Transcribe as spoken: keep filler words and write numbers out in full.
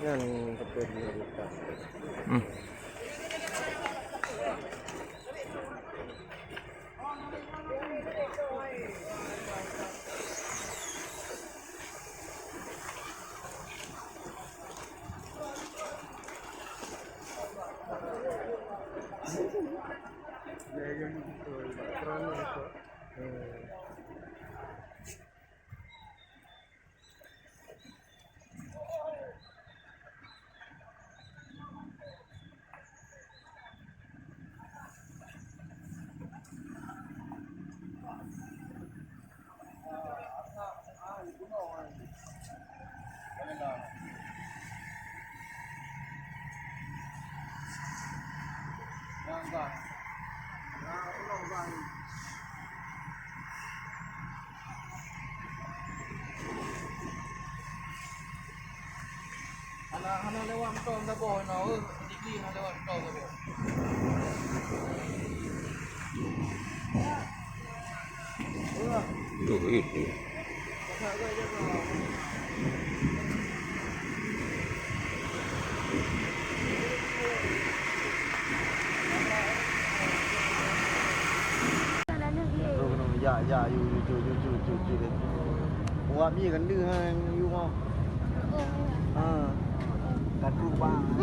Nyan keupeue dia buka. Hmm. Hana, hana lewat mantong saboh inoe, eh, dikli hana lewat mantong saboh. Tuh, itu. Ya, ya, yu, yu, yu, yu, yu, yu, yu, yu. Wah, mi kan deuh, ha, yu mau. Ha. Kan truk bang.